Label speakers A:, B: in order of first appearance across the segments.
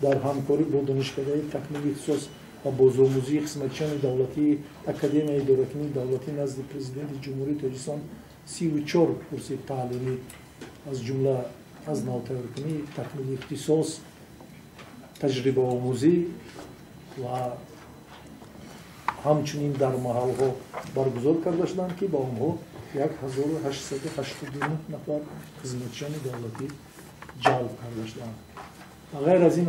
A: Дар ҳамкорӣ бо Донишкадаи такмили ихтисос ва бозомӯзии хизматчиёни давлатии Академияи идоракунии давлатӣ назди Президенти Ҷумҳурии Тоҷикистон 34 курси таълимӣ, аз ҷумла аз навтайёркунӣ, такмили ихтисос, таҷрибаомӯзӣ ва ҳамчунин дар маҳалҳо баргузор карда шуданд, ки ба онҳо 1889 нафар хизматчиёни давлатӣ ҷалб карда шуданд. Ғайр аз ин,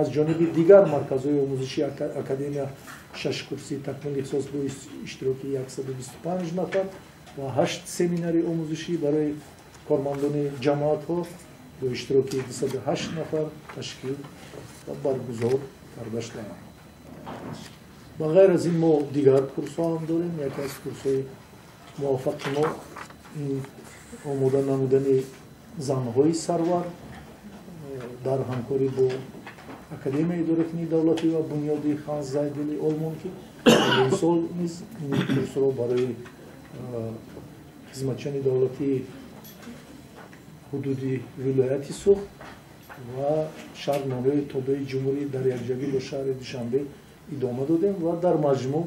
A: аз ҷониби дигар марказҳои омӯзиши академия 6 курси такмили ихтисос бо иштироки 125 нафар ва 8 семинари омӯзишӣ барои кормандони ҷамоатҳо бо иштироки 208 нафар ташкил ва баргузор карда шуданд. Ба ғайр аз ин, мо дигар курсҳо ҳам дорем. Яке аз курсҳои муваффақи мо ин омода намудани занҳои сарвар дар ҳамкорӣ бо Академияи идоракунии давлатӣ ва бунёди Ханс Зайдели Олмон, ки имсол низ ин курсро барои хизматчиёни давлатии ҳудуди вилояти Суғд ва шаҳр ноҳияи тобеи ҷумҳурӣ дар якҷоягӣ бо шаҳри Душанбе идома додем ва дар маҷмӯъ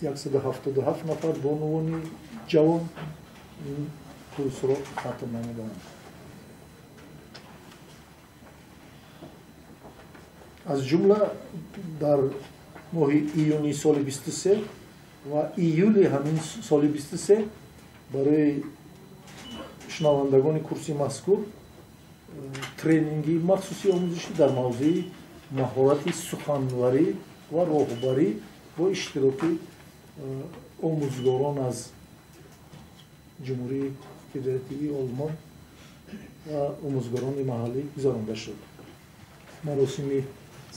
A: 177 нафар бонувони ҷавон ин курсро хатм намуданд. Аз ҷумла дар моҳи июни соли 23 ва июли ҳамин соли 23 барои шунавандагони курси мазкур тренинги махсуси омӯзишӣ дар мавзӯи маҳорати суханварӣ ва роҳбарӣ бо иштироки омӯзгорон аз Ҷумҳурии Федеративии Олмон ва омӯзгорони маҳаллӣ гузаронда шуд. Маросими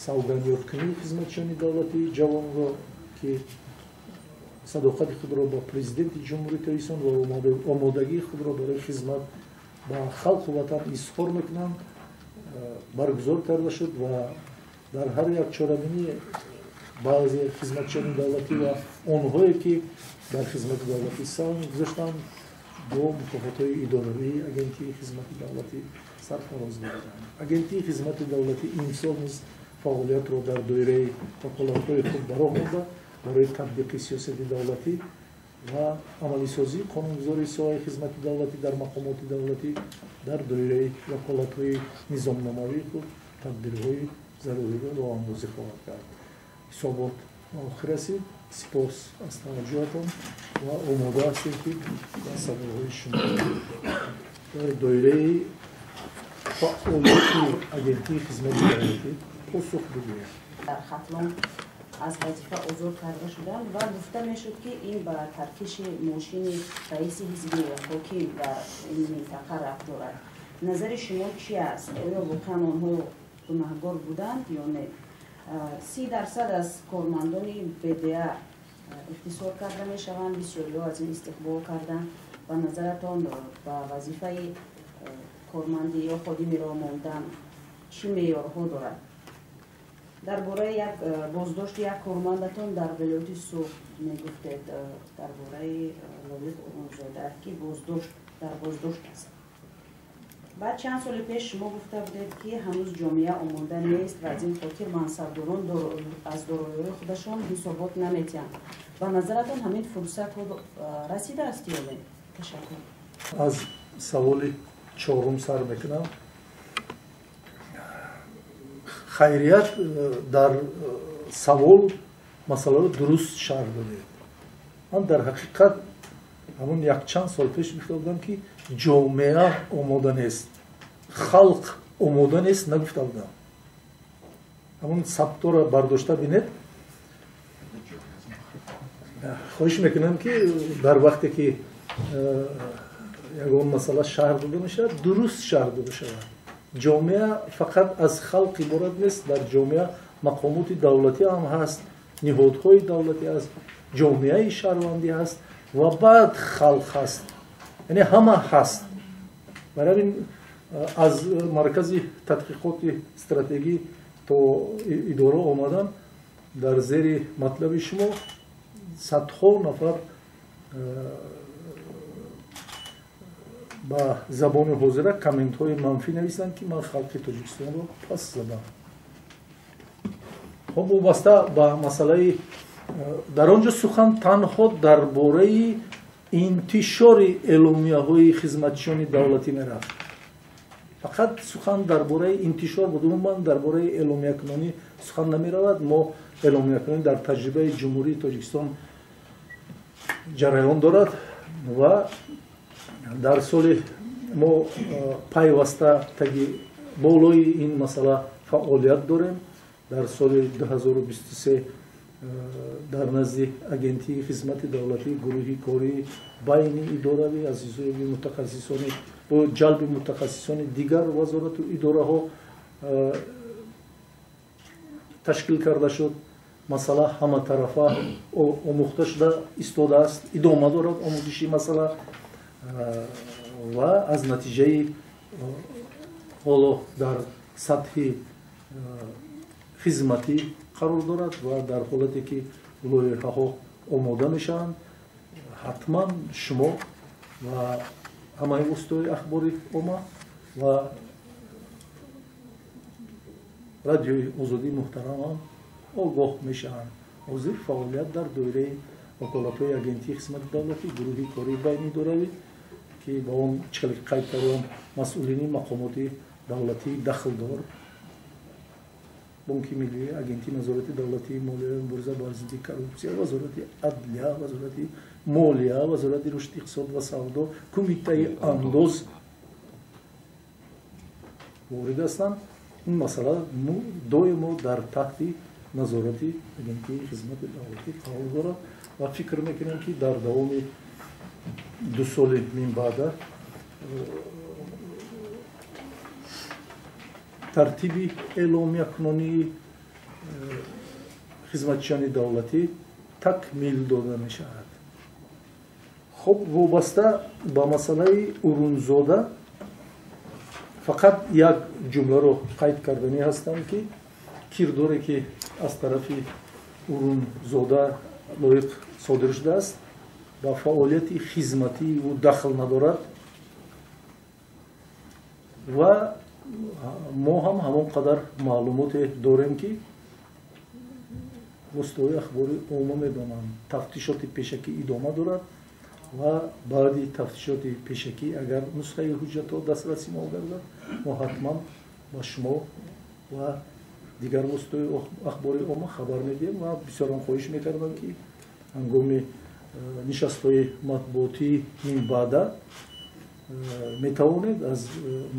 A: савгандёбкунии хизматчиёни давлатии ҷавонро, ки садоқати худро ба Президенти Ҷумҳурии Тоҷикистон ва омодагии худро барои хизмат ба халқу ватан изҳор мекунанд, баргузор карда шуд ва дар ҳар як чорабинӣ баъзе хизматчиёни давлатӣ ва онҳое, ки дар хизмати давлатӣ саҳм гузоштанд, бо мукофотҳои идоравии Агентии хизмати давлатӣ сарфароз гардиданд. Агентии хизмати давлатӣ имсол низ фаъолиятро дар доираи ваколатҳои худ ба роҳ монда, барои татбиқи сиёсати давлатӣ ва амалисозии қонунгузории соҳаи хизмати давлатӣ дар мақомоти давлатӣ дар доираи ваколатҳои низомномавии худ тадбирҳои заруриро роҳандозӣ хоҳад кард. Ҳисобот ба охир расид. Сипос аз таваҷҷӯҳатон ва омода ҳастем, ки ба саволҳои шумо дар доираи фаъолияти Агентии хизмати давлатӣ посух бигӯем.
B: Дар Хатлон аз вазифа озод карда шуданд ва гуфта мешуд, ки ин ба таркиши мошини раиси ҳизби ҳоким дар ин минтақа рабт дорад. Назари шумо чи аст? Оё воқеан онҳо гунаҳгор буданд ё не? 30% аз кормандони БДА ихтисор карда мешаванд, бисёриҳо аз ин истиқбол карданд. Ба назаратон, ба вазифаи корманди ё ходимиро мондан чӣ меъёрҳо дорад? Дар бораи як боздошти як кормандатон дар вилояти Суғд мегуфтед, дар бораи Лоиқ Урунзода, ки дар боздошт аст. Баъд чанд соли пеш шумо гуфта будед, ки ҳанӯз ҷомеа омода нест ва аз ин хотир мансабдорон аз дороиҳои худашон ҳисобот наметиҳанд. Ба назаратон, ҳамин фурсат расидааст ё не? Ташаккур.
A: Аз саволи чорум сар мекунам. Хайрият, дар савол масъаларо дуруст шарҳ додед. Ман дар ҳақиқат ҳамон якчанд сол пеш гуфта будам, ки ҷомеа омода нест, халқ омода нест нагуфта будам. Ҳамон сабтҳоро бардошта бинед. Хоҳиш мекунам, ки дар вақте ки ягон масъала шарҳ дода мешавад, дуруст шарҳ дода шавад. Ҷомеа фақат аз халқ иборат нест. Дар ҷомеа мақомоти давлатӣ ҳам ҳаст, ниҳодҳои давлатӣ ҳаст, ҷомеаи шаҳрвандӣ ҳаст ва баъд халқ ҳаст, яъне ҳама ҳаст. Барои ҳамин аз маркази тадқиқоти стратегӣ то идора омадан, дар зери матлаби шумо садҳо нафар Ба забони ҳозира комментҳои манфӣ нависанд, ки ман халқи Тоҷикистонро пас задам. Хоб, вобаста ба масъалаи дар он ҷо сухан танҳо дар бораи интишори эъломияҳои хизматчиёни давлатӣ мерафт. Фақат сухан дар бораи интишор буд, умуман дар бораи эъломиякунонӣ сухан намеравад. Мо эъломиякунонӣ дар таҷрибаи Ҷумҳурии Тоҷикистон ҷараён дорад ва дар соли мо пайваста таги болои ин масъала фаъолият дорем. Дар соли 2023 дар назди Агентии хизмати давлатӣ гурӯҳи кории байни идоравӣ аз ҳисоби мутахассисони бо ҷалби мутахассисони дигар вазорату идораҳо ташкил карда шуд. Масъала ҳаматарафа омӯхта шуда истодааст, идома дорад омӯзиши масъала ва аз натиҷаи ҳоло дар сатҳи хизматӣ қарор дорад ва дар ҳолате ки лоиҳаҳо омода мешаванд, ҳатман шумо ва ҳамаи воситаҳои ахбори омма ва Радиои Озодии муҳтарамам огоҳ мешаванд. Ҳозир фаъолият дар доираи ваколатҳои Агентии хизмати давлатӣ, гурӯҳи кории байниидоравӣ, ки ба он чӣ хеле қайд кардам, масъулини мақомоти давлатии дахлдор, Бонки миллӣ, Агентии назорати давлатии молия, мубориза бар зидди коррупсия, Вазорати адлия, Вазорати молия, Вазорати рушди иқтисод ва савдо, Кумитаи андоз ворид ҳастанд. Ин масъала доимо дар таҳти назорати Агентии хизмати давлатӣ қарор дорад ва фикр мекунем, ки дар давоми 2 соли минбаъда тартиби эъломиякунонии хизматчиёни давлатӣ такмил дода мешавад. Хоб, вобаста ба масъалаи Урунзода фақат як ҷумларо қайд карданӣ ҳастам, ки кирдоре ки аз тарафи Урунзода лоиқ содир шудааст, ба фаъолияти хизматии ӯ дахл надорад ва мо ҳам ҳамон қадар маълумоте дорем, ки воситаҳои ахбори омма медонанд. Тафтишоти пешакӣ идома дорад ва баъди тафтишоти пешакӣ агар нусхаи ҳуҷҷатҳо дастраси мо гардад, мо ҳатман ба шумо ва дигар воситаҳои ахбори омма хабар медиҳем ва бисёрам хоҳиш мекардам, ки ҳангоми нишастҳои матбуотӣ минбаъда метавонед аз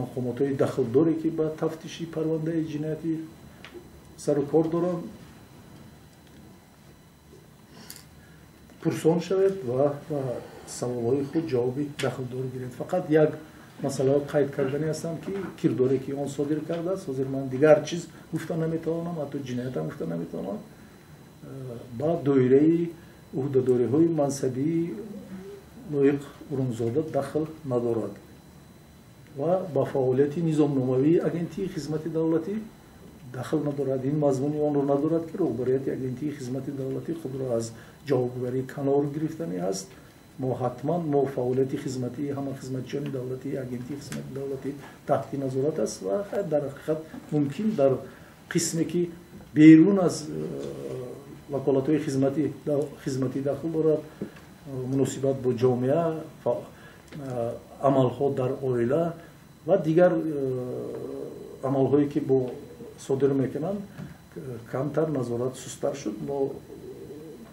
A: мақомотҳои дахлдоре, ки ба тафтиши парвандаи ҷиноятӣ сару кор доранд, пурсон шавед ва ба саволҳои худ ҷавоби дахлдор гиред. Фақат як масъаларо қайд карданӣ ҳастам, ки кирдоре ки он содир кардааст, ҳозир ман дигар чиз гуфта наметавонам, ҳатто ҷиноятам гуфта наметавонам, ба доираи ӯҳдадориҳои мансабии лоиқ Урунзода дахл надорад ва ба фаъолияти низомномавии Агентии хизмати давлатӣ дахл надорад. Ин мазмуни онро надорад, ки роҳбарияти Агентии хизмати давлатӣ худро аз ҷавобгарӣ канор гирифтанӣ аст. Мо ҳатман мо фаъолияти хизматии ҳама хизматчиёни давлатии Агентии хизмати давлатӣ таҳти назорат аст ва дар ҳақиқат мумкин дар қисме ки берун аз ваколатҳои хизматӣ дахл дорад, муносибат бо ҷомеа, амалҳо дар оила ва дигар амалҳое ки бо содир мекунанд, камтар назорат сусттар шуд. Мо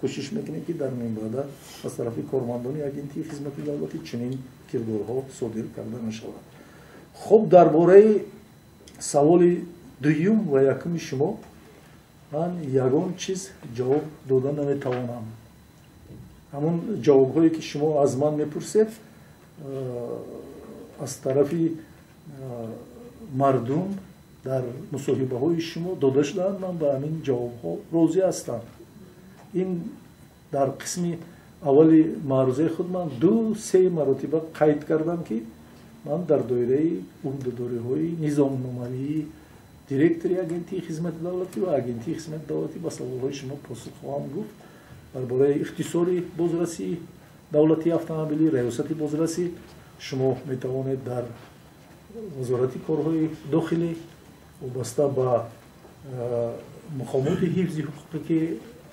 A: кӯшиш мекунем, ки дар минбаъда аз тарафи кормандони Агентии хизмати давлатӣ чунин кирдорҳо содир карда нашавад. Хоб, дар бораи саволи дуюм ва якуми шумо ман ягон чиз ҷавоб дода наметавонам. Ҳамон ҷавобҳое ки шумо аз ман мепурсед, аз тарафи мардум дар мусоҳибаҳои шумо дода шудаанд. Ман ба ҳамин ҷавобҳо розӣ ҳастам. Ин дар қисми аввали маърузаи худ ман 2-3 маротиба қайд кардам, ки ман дар доираи ӯҳдадориҳои низомномавии директори Агентии хизмати давлатӣ ва Агентии хизмати давлатӣ ба саволҳои шумо посух хоҳам гуфт. Дар бораи ихтисори бозрасии давлатии автомобилӣ, раёсати бозрасӣ Шумо метавонед дар вазорати корҳои дохилӣ вобаста ба мақомоти ҳифзи ҳуқуқӣ, ки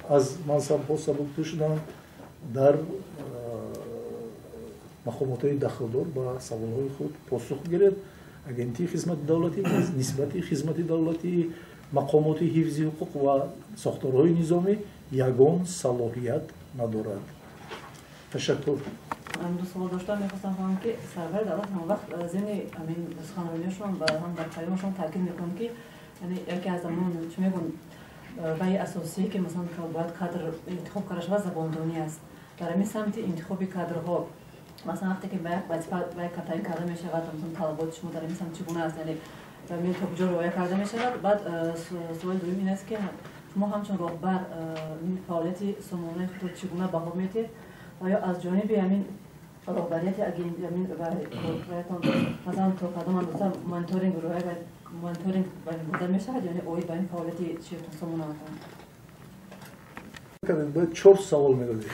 A: аз мансабҳо сабукдӯш шуданд, дар мақомотҳои дахлдор ба саволҳои худ посух гиред. Агентии хизмати давлатӣ нисбати хизмати давлатӣ, мақомоти ҳифзи ҳуқуқ ва сохторҳои низомӣ ягон салоҳият надорад. Ташаккур.
C: Ду савол доштам, мехостам фаҳмам, ки сарвари давлат ҳамавақт зимни ҳамин суханрониашон ва ҳам дар паёмашон таъкид мекунанд, ки яке аз ҳамон чӣ мегӯн ваи асосие, ки масалан бояд кадр интихоб карда шавад, забондонӣ аст. Дар ҳамин самти интихоби кадрҳо, масалан вақте ки ба як вазифа ба як таъин карда мешавад, масалан талаботи шумо дар ҳамин самт чӣ гуна аст, яъне то куҷо риоя карда мешавад? Баъд суоли дуюм ин аст, ки шумо ҳамчун роҳбар фаъолияти сомонаи худро чӣ гуна баҳо медиҳед ва ё аз ҷониби ҳамин роҳбарияти ҳамин масалан то кадом андоза мониторинг риоя мониторинг бурда мешавад, яъне оид ба ин фаъолияти сомонаатон?
A: Бояд чор савол медодед.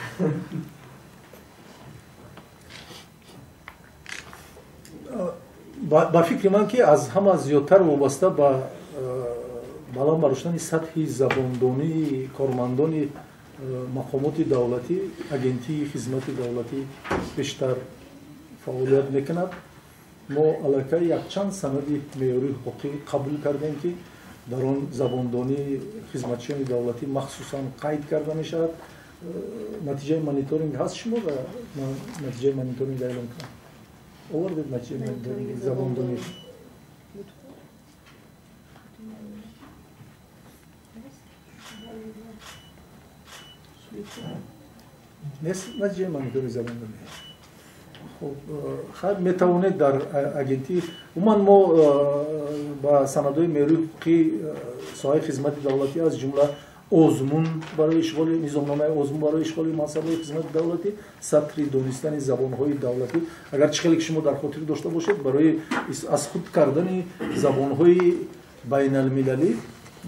A: Ба фикри ман, ки аз ҳама зиёдтар вобаста ба баланд бардоштани сатҳи забондонии кормандони мақомоти давлатӣ, агентии хизмати давлатӣ бештар фаъолият мекунад. Мо аллакай якчанд санади меъёрии ҳуқуқӣ қабул кардем, ки дар он забондонии хизматчиёни давлатӣ махсусан қайд карда мешавад. Натиҷаи мониторинг ҳаст шумо ва ман натиҷаи мониторинг эълон кунам? Овардед натиҷаи мониторинги забондонӣ? Нест натиҷаи мониторинги забондонӣ? Хуб, хайр, метавонед дар агентӣ. Умуман мо ба санадҳои меъёрии ҳуқуқӣ соҳаи хизмати давлатӣ, аз ҷумла озмун барои ишғоли низомномаи озмун барои ишғоли мансабҳои хизмати давлатӣ, сатри донистани забонҳои давлатӣ, агар чӣ хеле ки шумо дар хотир дошта бошед, барои аз худ кардани забонҳои байналмилалӣ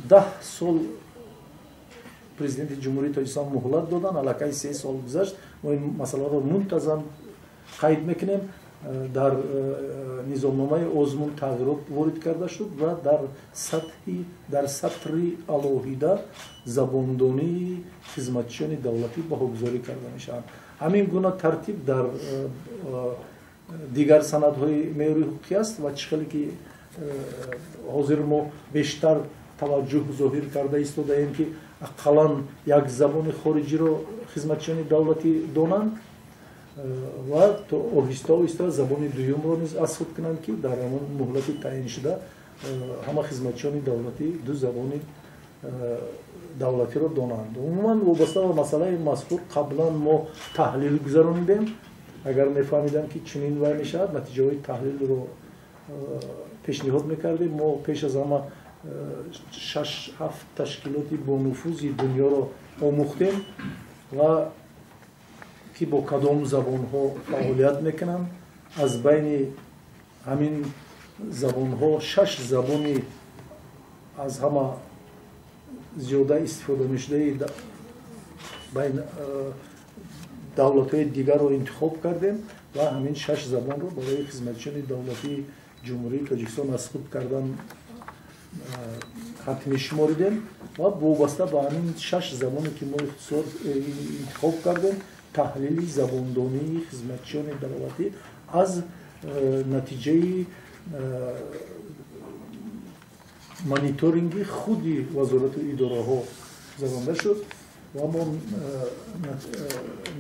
A: 10 сол президенти Ҷумҳурии Тоҷикистон муҳлат доданд. Аллакай 3 сол гузашт. Мо ин масъаларо мунтазам қайд мекунем. Дар низомномаи озмун тағйирот ворид карда шуд ва дар сатри алоҳида забондонии хизматчиёни давлатӣ баҳогузорӣ карда мешаванд. Ҳамин гуна тартиб дар дигар санадҳои меъёрии ҳуқуқӣ аст ва чӣ хеле ки ҳозир мо бештар таваҷҷӯҳ зоҳир карда истодаем, ки ақаллан як забони хориҷиро хизматчиёни давлатӣ донанд ва то оҳиста оҳиста забони дуюмро низ аз худ кунанд, ки дар ҳамон муҳлати таъиншуда ҳама хизматчиёни давлатӣ ду забони давлатиро донанд. Умуман вобаста ба масъалаи мазкур қаблан мо таҳлил гузаронидем. Агар мефаҳмидам, ки чунин вай мешавад, натиҷаҳои таҳлилро пешниҳод мекардем. Мо пеш аз ҳама 6-7 ташкилоти бонуфузи дунёро омӯхтем ва ки бо кадом забонҳо фаъолият мекунанд. Аз байни ҳамин забонҳо 6 забони аз ҳама зиёда истифода мешудаи байн давлатҳои дигарро интихоб кардем ва ҳамин 6 забонро барои хизматчиёни давлатии Ҷумҳурии Тоҷикистон аз худ кардан ҳатмӣ шуморидем ва вобаста ба ҳамин 6 забоне, ки мо интихоб кардем, таҳлили забондонии хизматчиёни давлатӣ аз натиҷаи мониторинги худи вазорату идораҳо гузаронда шуд ва мо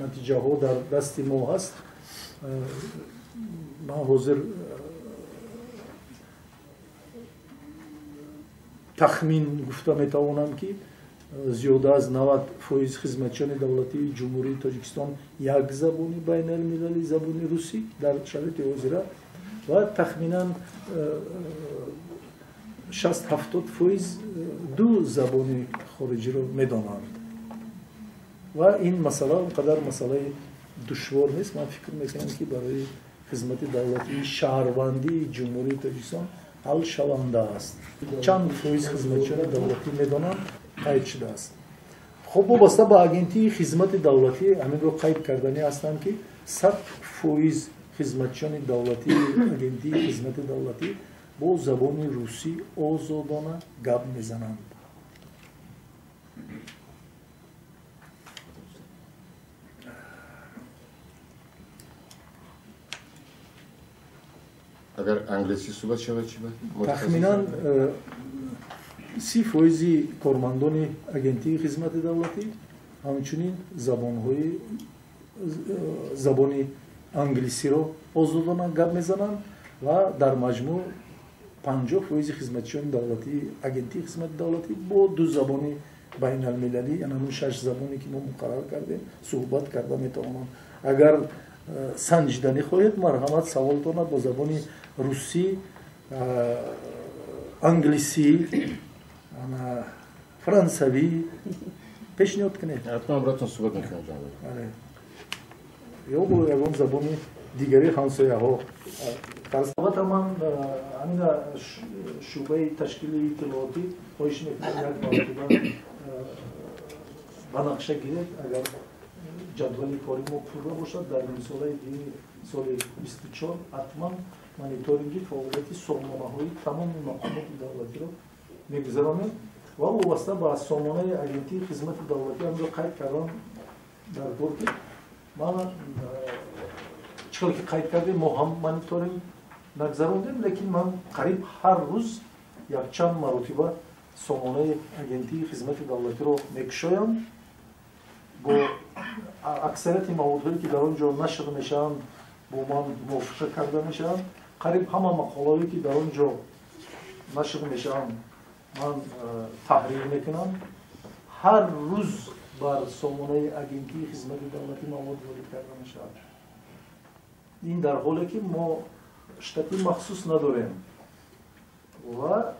A: натиҷаҳо дар дасти мо ҳаст. Ман ҳозир тахмин гуфта метавонам, ки зиёда аз 90% хизматчиёни давлатии Ҷумҳурии Тоҷикистон як забони байналмилалӣ, забони русӣ дар шароити ҳозира, ва тахминан 60-70% ду забони хориҷиро медонанд. Ва ин масъала он қадар масъалаи душвор нест. Ман фикр мекунам, ки барои хизмати давлатии шаҳрвандии Ҷумҳурии Тоҷикистон ҳал шаванда аст. Чанд фоиз хизматчиёни давлатӣ медонанд, қайд шудааст. Хуб, вобаста ба агентии хизмати давлатӣ ҳаминро қайд карданӣ ҳастанд, ки 100% хизматчиёни давлатии агентии хизмати давлатӣ бо забони русӣ озодона гап мезананд.
D: Агар англисӣ суҳбат шавад чӣ?
A: Тахминан 30% кормандони агентии хизмати давлатӣ ҳамчунин забони англисиро озодона гап мезананд ва дар маҷмӯъ 50% хизматчиёни давлатӣ агентии хизмати давлатӣ бо ду забони байналмилалӣ, яъне ҳамун 6 забоне ки мо муқаррар кардем, суҳбат карда метавонанд. Агар санҷиданӣ хоҳед, марҳамат саволтона бо забони русӣ, англисӣ, франсавӣ пешниҳод кунед.
D: Ҳатман братон суҳбат мекунам.
A: Ё бо ягон забони дигари ҳамсояҳо. Албатта ман ҳамина шӯъбаи ташкили иттилоотӣ хоҳиш мекунам як маротиба ба нақша гиред, агар ҷадвали кори мо пурра бошад, дар нимсолаи дуюми соли 24 ҳатман мониторинги фаъолияти сомонаҳои тамоми мақомоти давлатиро мегузаронем ва вобаста ба сомонаи агентии хизмати давлатӣ ҳамро қайд кардам дар кор, ки ман чӣ хел ки қайд кардем, мо ҳам мониторинг нагзарондем, лекин ман қариб ҳар рӯз якчанд маротиба сомонаи агентии хизмати давлатиро мекушоям. Бо аксарияти маводҳое ки дар он ҷо нашр мешаванд, бо ман мувофиқа карда мешаванд. Қариб ҳама мақолаҳое ки дар он ҷо нашр мешаванд, ман таҳрир мекунам. Ҳар рӯз бар сомонаи агентии хизмати давлатӣ мавод ворид карда мешавад. Ин дар ҳоле ки мо штати махсус надорем ва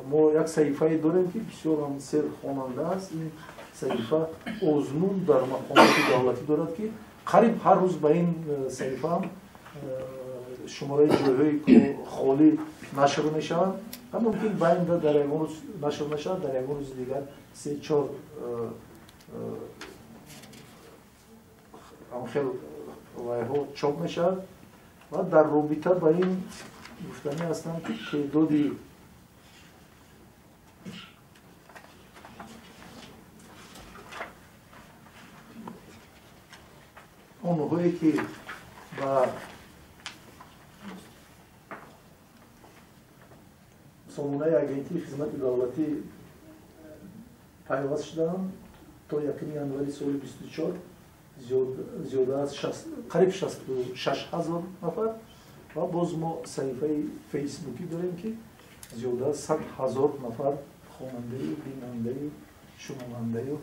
A: мо як саҳифае дорем, ки бисёр ҳам серхонанда аст. Ин саҳифа озмун дар мақомоти давлатӣ дорад, ки қариб ҳар рӯз ба ин саҳифа ҳам шумораи ҷойҳои холӣ нашр мешаванд ва мумкин байнда дар ягон рӯз нашр нашавад, дар ягон рӯзи дигар 3-4 хел вайҳо чоп мешавад. Ва дар робита ба ин гуфтанӣ ҳастам, ки теъдоди онҳое ки ба сомонаи агентии хизмати давлатӣ пайваст шудаанд то 1 январи соли 24 зиёда аз қариб 66 ҳазор нафар ва боз мо саҳифаи фейсбукӣ дорем, ки зиёда аз 100 ҳазор нафар хонандаю, бинандаю, шунавандаю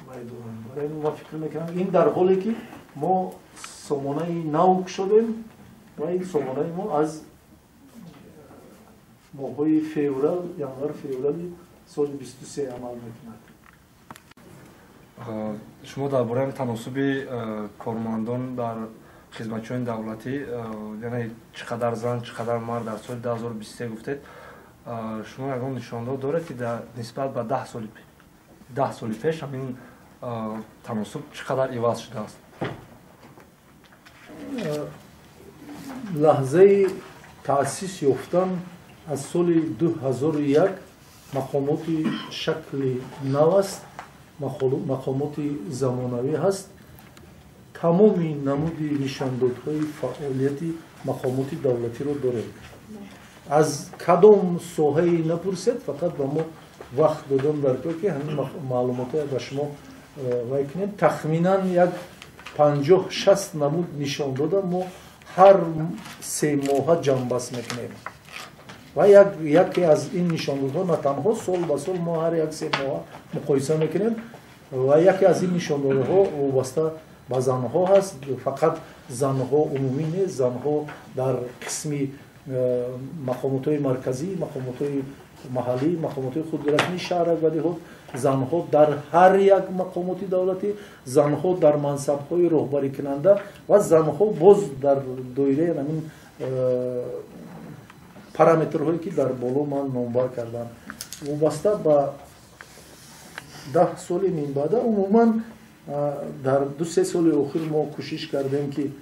A: вай доранд. Барои ман фикр мекунам, ин дар ҳоле ки мо сомонаи нав шудем ва ин сомонаи мо аз моҳҳои феврал, январ-феврали соли 23 амал мекунад.
E: Шумо дар бораи таносуби кормандон дар хизматчиёни давлатӣ, яъне чӣ қадар зан, чӣ қадар мард дар соли 2023 гуфтед, шумо ягон нишондод доред, ки нисбат ба 10 соли пеш ҳамин таносуб чӣ қадар иваз шудааст?
A: Лаҳзаи таъсис ёфтан аз соли 2001 мақомоти шакли нав аст, мақомоти замонавӣ ҳаст. Тамоми намуди нишондодҳои фаъолияти мақомоти давлатиро дорем. Аз кадом соҳае напурсед, фақат ба мо вақт додан дар кор, ки ҳамин маълумотҳоя ба шумо вай кунем. Тахминан як 50-60 намуд нишондода мо ҳар 3 моҳа ҷамъбаст мекунем ва яке аз ин нишондодҳо на танҳо сол ба сол мо ҳар як 3 моҳа муқоиса мекунем ва яке аз ин нишондодҳо вобаста ба занҳо ҳаст. Фақат занҳо умумӣ нест, занҳо дар қисми мақомотҳои марказӣ, мақомотҳои маҳаллӣ, мақомотҳои худидоракунии шаҳрак ва деҳот, занҳо дар ҳар як мақомоти давлатӣ, занҳо дар мансабҳои роҳбарикунанда ва занҳо боз дар доираи ҳамин параметрҳое ки дар боло ман номбар кардам. Вобаста ба 10 соли минбаъда, умуман дар 2-3 соли охир мо кӯшиш кардем, ки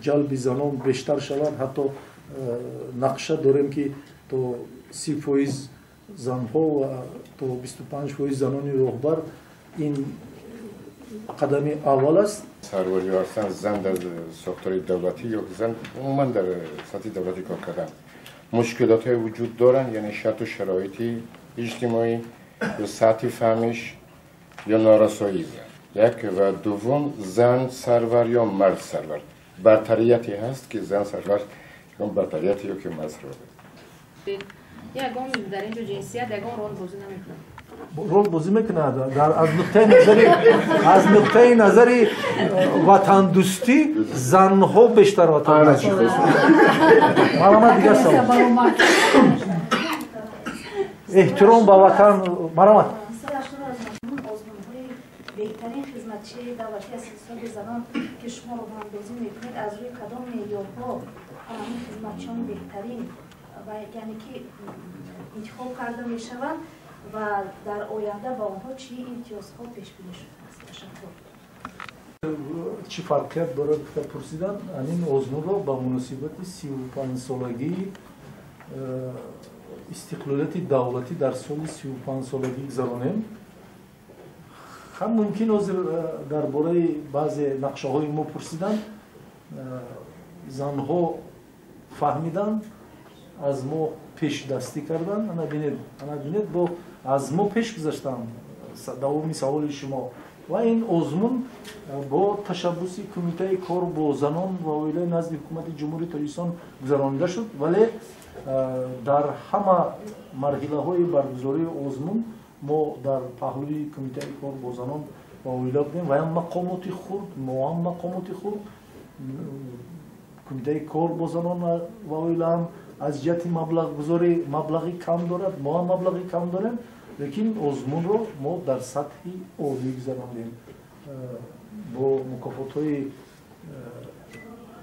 A: ҷалби занон бештар шавад. Ҳатто нақша дорем, ки то 30% занҳо ва то 25% занони роҳбар. Ин қадами аввал аст.
D: Сарварӣ ҳастанд зан дар сохтори давлатӣ ё зан умуман дар сатҳи давлатӣ кор кардан мушкилотҳое вуҷуд доранд, яъне шарту шароити иҷтимоӣ ё сатҳи фаҳмиш ё норасоии зан як ва дуввум зан сарвар ё мард сарвар бартарияте ҳаст ки зан сарвар ё бартарияте ё ки мард сарвар.
F: Ягон дар ин ҷо ҷинсият ягон рол бозӣ намекунад.
A: Рол бозӣ мекунад аз нуқтаи назари ватандӯстӣ занҳо бештар ватандӯст. Марҳамат, дигар савол. Эҳтиром ба ватан. Марҳамат.
G: Беҳтарин хизматчии давлатӣ аз ҳисоби занон, ки шумо роҳандозӣ мекунед, аз рӯи кадом меъёрҳо ҳамин хизматчиёни беҳтарин ва яъне ки интихоб карда мешаванд ва дар оянда ба онҳо чӣ имтиёзҳо пешбинӣ шудааст? Ташаккур.
A: Чӣ фарқият дорад гуфта пурсидан, ҳамин озмунро ба муносибати 35-солагии истиқлолияти давлатӣ дар соли 35-солагӣ гузаронем. Ҳам мумкин ҳозир дар бораи баъзе нақшаҳои мо пурсидан, занҳо фаҳмиданд, аз мо пешдастӣ карданд. Ана бинед, ана бинед, бо аз мо пеш гузаштанд давоми саволи шумо. Ва ин озмун бо ташаббуси Кумитаи кор бо занон ва оилаи назди Ҳукумати Ҷумҳурии Тоҷикистон гузаронида шуд, вале дар ҳама марҳилаҳои баргузории озмун мо дар паҳлӯи Кумитаи кор бо занон ва оила будем ва ҳам мақомоти хурд, мо ҳам мақомоти хурд, Кумитаи кор бо занон ва оила ҳам аз ҷиҳати маблағгузорӣ маблағи кам дорад, мо ҳам маблағи кам дорем, лекин озмунро мо дар сатҳи олӣ гузарондем бо мукофотҳои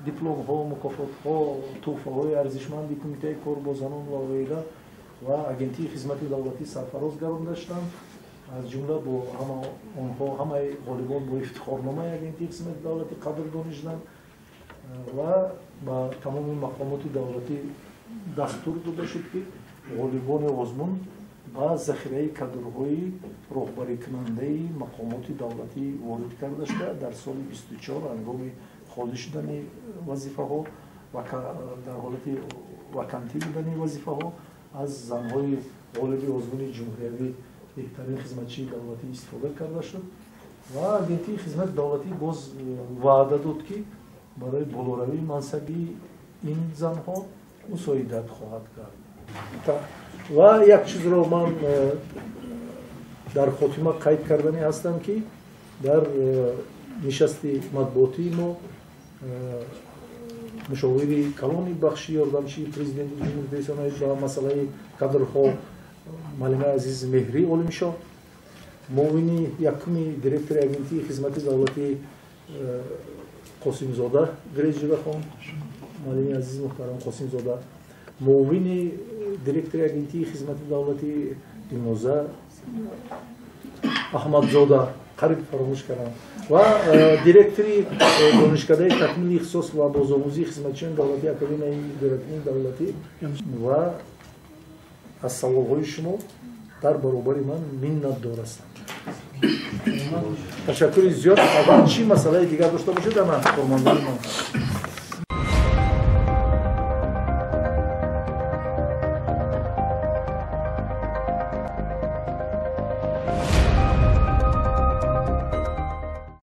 A: дипломҳо, мукофотҳо, тӯҳфаҳои арзишманди Кумитаи кор бо занон ва оила ва Агентии хизмати давлатӣ сарфароз гардонда шуданд. Аз ҷумла бо ҳама онҳо, ҳамаи ғолибон бо ифтихорномаи Агентии хизмати давлатӣ қадрдонӣ шуданд ва ба тамоми мақомоти давлатӣ дастур дода шуд, ки ғолибони озмун ба захираи кадрҳои роҳбарикунандаи мақомоти давлатӣ ворид карда шуда, дар соли 24 ҳангоми холӣ шудани вазифаҳо ва дар ҳолати вакантӣ будани вазифаҳо аз занҳои ғолиби озмуни ҷумҳуриявӣ беҳтарин хизматчии давлатӣ истифода карда шуд. Ва Агентии хизмати давлатӣ боз ваъда дод, ки барои болоравии мансабии ин занҳо мусоидат хоҳад кард. Ва як чизро ман дар хотима қайд карданӣ ҳастам, ки дар нишасти матбуотии мо мушовири калони бахши ёрдамчии Президенти Ҷумҳурии Тоҷикистон оид ба масъалаи кадрҳо малимаи азиз Меҳрӣ Олимшоҳ, муовини якуми директори Агентии хизмати давлатӣ Қосимзода Грезҷурахон, малими азиз муҳтарам Қосимзода, муовини директори Агентии хизмати давлатӣ Дилноза Аҳмадзода, қариб фаромӯш кардам, ва директори Донишкадаи такмили ихтисос ва бозомӯзии хизматчиёни давлатии Академияи идоракунии давлатӣ ва аз саволҳои шумо дар баробари ман миннатдор ҳастам. Ташаккури зиёд. Агар чӣ масъалаи дигар дошта бошед, ана кормандони ман.